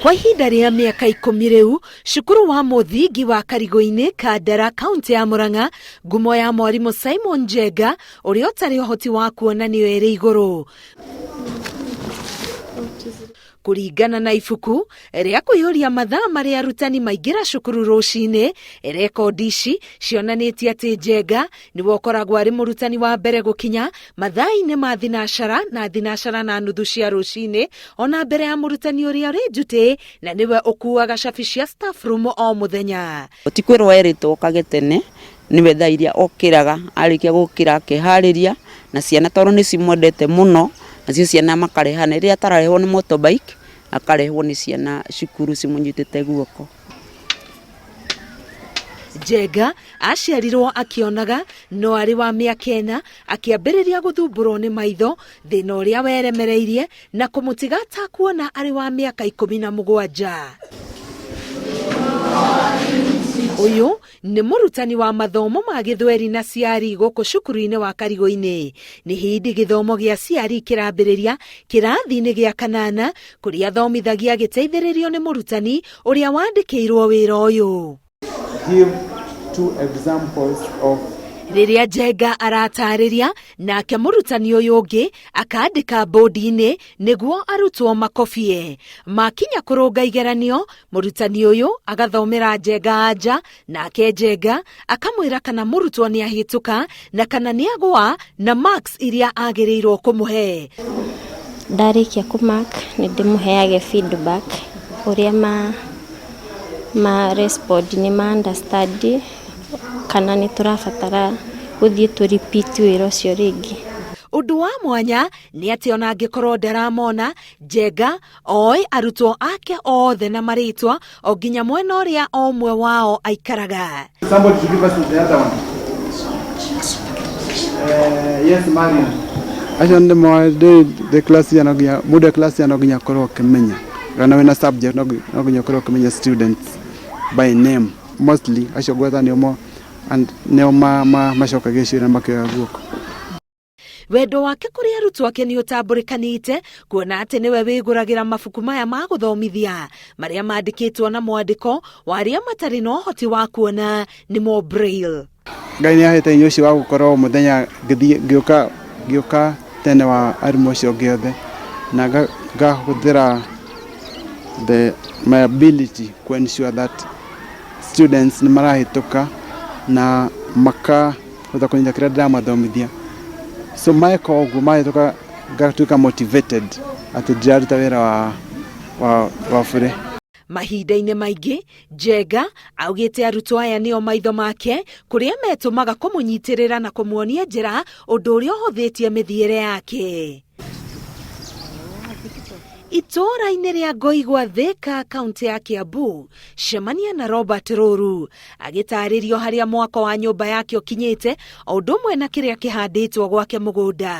Kwa ihinda rĩa mĩaka 10 rĩu, cukuru wa mũthingi wa Karigũ-inĩ, Kandara, kaũntĩ ya Murang'a, ngumo ya mwarimũ Simon Njenga ũrĩa ũtarĩ ũhoti wa kuona nĩyo ĩrĩ igũrũ. Kũringana na ibuku rĩa kũiyũria mathaa marĩa arutani maingĩra cukuru rũcinĩ, rekondi ici cionanĩtie atĩ Njenga nĩwe ũkoragwo arĩ mũrutani wa mbere gũkinya mathaa-inĩ ma thinacara na thinacara na nuthu cia rũcinĩ, ona mbere ya mũrutani ũrĩa ũrĩ njutĩ, na nĩwe ũkuaga cabi cia staff room o mũthenya. Ti kwĩrwo erĩtwo okage tene, nĩwe thaa iria okĩraga, arĩkia gũkĩra akeharĩria, na ciana tondũ nĩ cimwendete mũno, nacio ciana makarehana, rĩrĩa atararehwo nĩ motorbike, akarehwo nĩ ciana cukuru cimũnyitĩte guoko. Njenga aciarirwo akĩonaga, no arĩ wa mĩaka 4 akĩambĩrĩria gũthumbũrwo nĩ maitho, thĩna ũrĩa weremereirie na kũmũtiga atakuona arĩ wa mĩaka 17. Ũyũ nĩ mũrutani wa mathomo ma gĩthweri na CRE gũkũ cukuru-inĩ wa Karigũ-inĩ. Nĩ hĩndĩ gĩthomo gĩa CRE kĩrambĩrĩria kĩrathi-inĩ gĩa kanana, kũrĩa athomithagia agĩteithĩrĩrio nĩ mũrutani ũrĩa wandĩkĩirwo wĩra ũyũ. Give two examples of Rĩrĩa Njenga aratarĩria, nake mũrutani ũyũ ũngĩ akandĩka bodi-inĩ nĩguo arutwo makobie. Makinya kũrũnga igeranio, mũrutani ũyũ agathomera Njenga anja, nake Njenga akamwĩra kana mũrutwo nĩ ahĩtũka na kana nĩ agũa na marks iria agĩrĩirwo kũmũhe. Ndarĩkia kũmark nĩ ndĩmũheage feedback ũrĩa ma respond, nĩ ma understand kana nĩ tũrabatara gũthiĩ tũ repeat wĩra ũcio rĩngĩ. Ũndũ wa mwanya nĩ atĩ ona angĩkorwo ndaramona, Njenga oĩ arutwo ake othe na marĩtwa o nginya mwena ũrĩa o ũmwe wao aikaraga. Somebody to give us the other one. Yes, Marian. Acio nĩ moĩ ndĩ class ya no nginya mũndũ e class ya no nginya akorwo akĩmenya kana wĩna subject no nginya ũkorwo ũkĩmenya students by name mostly. Acio ngweta nĩo mo and nĩo macokagia ciũria makĩoya guoko. Wendo wake kũrĩ arutwo ake nĩ ũtambũrĩkanĩte, kuona atĩ nĩwe wĩgũragĩra mabuku maya ma gũthomithia marĩa mandĩkĩtwo na mwandĩko wa arĩa matarĩ na ũhoti wa kuona, nĩmo Braille. Ngai nĩ ahete hinya ũcio wa gũkorwo mũthenya ngĩthiĩ ngĩũka tene wa arimũ acio angĩ othe, na ngahũthĩra the my ability to ensure that students nĩ marahĩtũka na makahota kũnyita kĩrĩa ndĩramathomithia. So meka ũguo mahĩtũka, ngatuĩka motivated atĩ ndiraruta wĩra wa bure. Mahinda-inĩ maingĩ Njenga augĩte arutwo aya nĩo maitho make, kũrĩa metũmaga kũmũnyitĩrĩra na kũmuonia njĩra, ũndũ ũrĩa ũhũthĩtie mĩthiĩre yake. Itũũra-inĩ rĩa Ngoigwa, Thika, kaũntĩ ya Kiambu, cemania na Robert Rũru agĩtarĩrio harĩa mwako wa nyũmba yake ũkinyĩte, o ũndũ ũmwe na kĩrĩa kĩhandĩtwo gwake mũgũnda.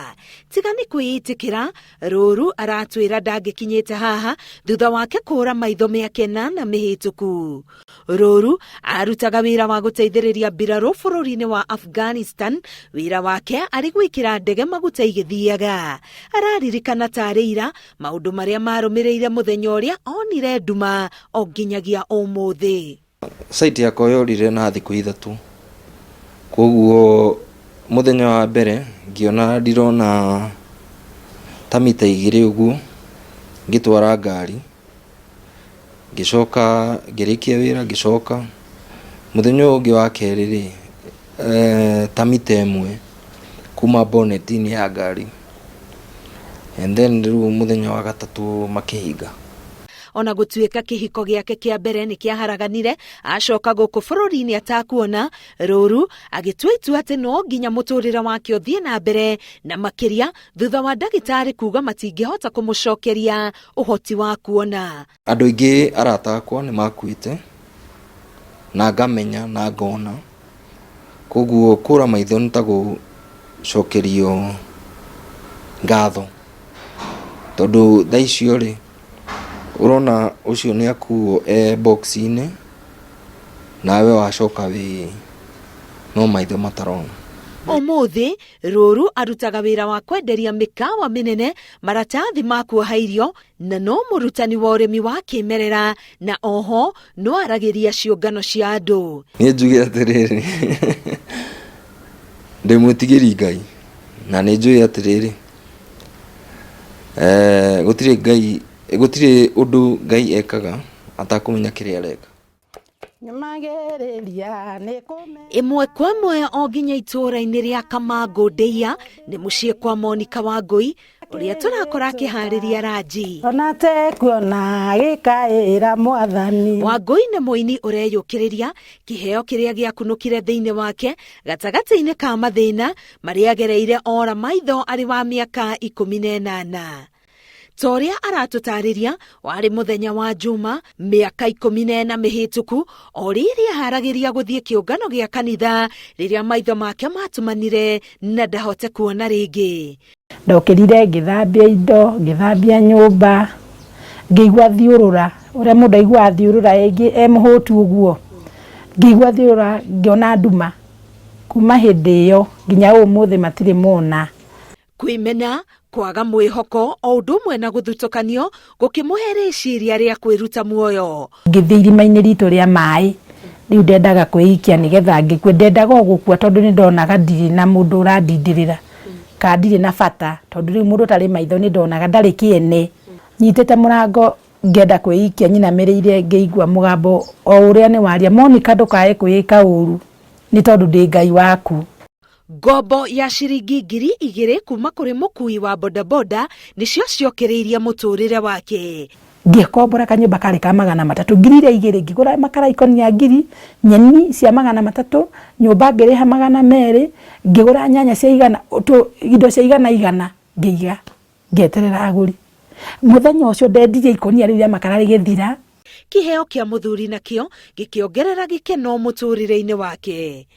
Tiga nĩ kwĩĩtĩkĩra, Rũru aratwĩra ndangĩkinyĩte haha thutha wake kũra maitho mĩaka 8 mĩhĩtũku. Rũru arutaga wĩra wa gũteithĩrĩria mbirarũ bũrũri-inĩ wa Afghanistan, wĩra wake arĩ gwĩkĩra ndege maguta igĩthiaga. Araririkana tarĩ ira maũndũ marĩa marũmĩrĩire mũthenya ũrĩa onire nduma o nginyagia ũmũthĩ. Site yakwa yorire na thikũ 3, koguo mũthenya wa mbere ngĩona ndirona ta mita 2 ũguo ngĩtwara ngari, ngĩcoka ngĩrĩkia wĩra, ngĩcoka mũthenya ũyũ ũngĩ wa kerĩ rĩ, ta mita 1 kuma bonnet-inĩ ya ngari, and then rĩu mũthenya wa gatatũ makĩhinga. Ona gũtuĩka kĩhiko gĩake kĩa mbere nĩ kĩaharaganire, acoka gũkũ bũrũri-inĩ atakuona, Rũru agĩtua itua atĩ no nginya mũtũrĩre wake ũthiĩ na mbere, na makĩria thutha wa ndagĩtarĩ kuga matingĩhota kũmũcokeria ũhoti wa kuona. Andũ aingĩ arata akwa nĩ makuĩte na ngamenya na ngona, koguo kũra maitho nĩ ta gũcokerio ngatho, tondũ thaa icio rĩ, ũrona ũcio nĩ akuo e box-inĩ, nawe wacoka wĩ no maitho matarona. Ũmũthĩ Rũru arutaga wĩra wa kwenderia mĩkawa mĩnene maratathi ma kuoha irio na no mũrutani wa ũrĩmi wa kĩmerera na oho no aragĩria ciũngano cia andũ. Niĩ njuge atĩrĩrĩ, ndĩ mwĩtigĩri Ngai na nĩ njũĩ atĩrĩrĩ, gũtirĩ Ngai, gũtirĩ ũndũ Ngai ekaga atakũmenya kĩrĩa areka. Ĩmwe kwa ĩmwe o nginya itũũra-inĩ rĩa Kamangũ Ndeiya nĩ mũciĩ kwa Monica Wangũi ũrĩa tũrakora akĩharĩria ranji. Ona tekuona gĩkaĩra mwathani. Wangũi nĩ mũini ũreyũkĩrĩria kĩheo kĩrĩa gĩakunũkire thĩinĩ wake gatagatĩ-inĩ ka mathĩna marĩa agereire ora maitho arĩ wa mĩaka 18. Ta ũrĩa aratũtarĩria warĩ mũthenya wa Juma mĩaka 14 mĩhĩtũku o rĩrĩa aharagĩria gũthiĩ kĩũngano gĩa kanitha rĩrĩa maitho make matumanire na ndahote kuona rĩngĩ. Ndokĩrire ngĩthambia indo, ngĩthambia nyũmba, ngĩigua thiũrũra, ũrĩa mũndũ aiguaga thiũrũra e mũhũtu ũguo, ngĩigua thiũrũra ngĩona nduma. Kuma hĩndĩ ĩyo nginya ũmũthĩ matirĩ mona. Kwĩmena, kwaga mwĩhoko o ũndũ ũmwe na gũthutũkanio gũkĩmũhe rĩciria rĩa kwĩruta muoyo. Ngĩthiĩ irima-inĩ ritũ rĩa maĩ, rĩu ndendaga kwĩikia nĩgetha ngĩkue, ndendaga o gũkua tondũ nĩ ndonaga ndirĩ na mũndũ ũrandindĩrĩra kana ndirĩ na bata, tondũ rĩu mũndũ ũtarĩ maitho nĩ ndonaga ndarĩ kĩene. Nyitĩte mũrango ngĩenda kwĩikia nyinamĩrĩire ngĩigua mũgambo o ũrĩa nĩ waria, Monica ndũkae kwĩĩka ũru nĩ tondũ ndĩ Ngai waku. Ngombo ya ciringi 2000 kuma kũrĩ mũkui wa bodaboda nĩcio ciokĩrĩirie mũtũrĩre wake. Ngĩkombora kanyũmba karĩ ka 300 2,000 ngĩgũra makara ikũnia 1000, nyeni cia 300, nyũmba ngĩrĩha 200, ngĩgũra nyanya cia 100, indo cia 100 ngĩiga, ngĩeterera agũri. Mũthenya ũcio ndendirie ikũnia rĩu rĩa makara rĩgĩthira. Kĩheo kĩa mũthuri nakĩo gĩkĩongerera gĩkeno mũtũrĩre-inĩ wake.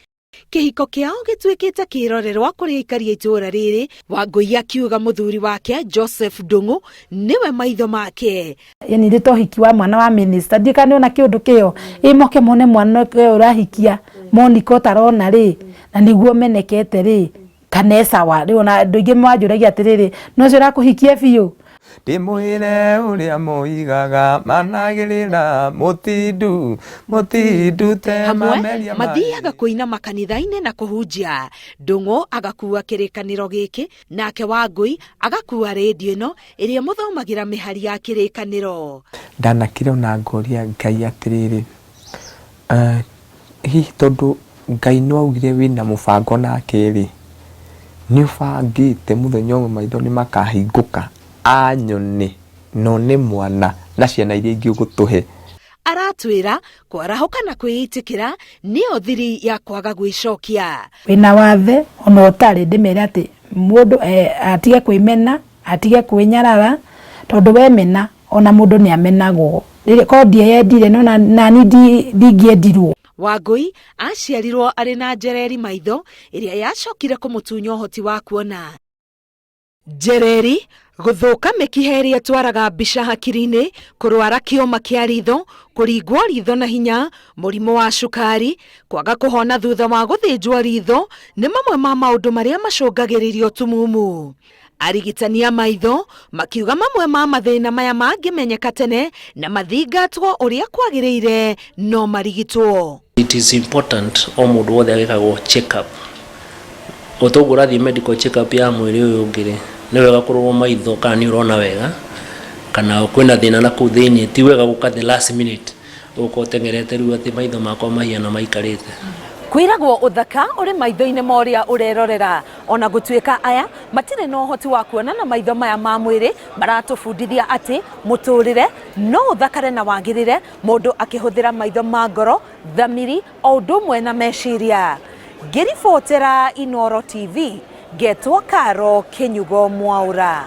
Kĩhiko kĩao gĩtuĩkĩte kĩrorerwa kũrĩ aikari a itũũra rĩrĩ, Wangũi akiuga mũthuri wake Joseph Ndung'u nĩwe maitho make. Yani nĩ ta ũhiki wa mwana wa minister, ndiũĩ kana nĩona kĩũndũ kĩo, ĩ moke mone mwana ũyũ ũrahikia Monica ũtarona rĩ, na nĩguo menekete rĩ, kana e sawa. Rĩu ona andũ aingĩ manjũragia atĩrĩrĩ, no ũcio ũrakũhikia biũ? Ndĩmwĩre ũrĩa moigaga managĩrĩra mũtindu mũtindu te Hamwe mameria mathiaga kũina makanitha-inĩ na kũhunjia. Ndung'u agakua kĩrĩkanĩro gĩkĩ, nake Wangũi agakua rĩndiũ ĩno ĩrĩa ĩmũthomagĩra mĩhari ya kĩrĩkanĩro. Ndanakire ona ngoria Ngai atĩrĩrĩ, hihi tondũ Ngai nĩ waugire wĩna mũbango nake rĩ, nĩ ũbangĩte mũthenya ũmwe maitho nĩ makahingũka anyone no nĩ mwana na ciana iria ingĩ ũgũtũhe. Aratwĩra kwarahũka na kwĩĩtĩkĩra nĩyo thiri ya kwaga gwĩcokia. Wĩna wathe ona ũtarĩ, ndĩmere atĩ mũndũ atige kwĩmena, atige kwĩnyarara, tondũ wemena ona mũndũ nĩ amenagwo. Rĩrĩa korwo ndieyendire no nani ndingĩendirwo. Wangũi aciarirwo arĩ na njereri maitho ĩrĩa yacokire kũmũtunya ũhoti wa kuona. Njereri gũthũka mĩkiha ĩrĩa ĩtwaraga mbica hakiri-inĩ, kũrwara kĩoma kĩa ritho, kũringwo ritho na hinya, mũrimũ wa cukari, kwaga kũhona thutha wa gũthĩnjwo ritho nĩ mamwe ma maũndũ marĩa macũngagĩrĩria ũtumumu. Arigitani a maitho makiuga mamwe ma mathĩna maya mangĩmenyeka tene na mathingatwo ũrĩa kwagĩrĩire no marigitwo. It is important o mũndũ wothe agĩkagwo check up. O toguo ũrathiĩ medical check up ya mwĩrĩ ũyũ ũngĩ rĩ, nĩ wega kũrorwo maitho kana nĩ ũrona wega, kana kwĩna thĩna na kũu thĩinĩ. Ti wega gũka the last minute ũka ũteng'erete rĩu atĩ maitho makwa mahiana maikarĩte. Kwĩragwo ũthaka ũrĩ maitho-inĩ ma ũrĩa ũrerorera. Ona gũtuĩka aya matirĩ na ũhoti wa kuona na maitho maya ma mwĩrĩ, maratũbundithia atĩ mũtũrĩre no ũthakare na wagĩrĩre mũndũ akĩhũthĩra maitho ma ngoro, thamiri o ũndũ ũmwe na meciria. Ngĩribotera Inooro TV, ngetwo Karo Kĩnyugo Mwaũra.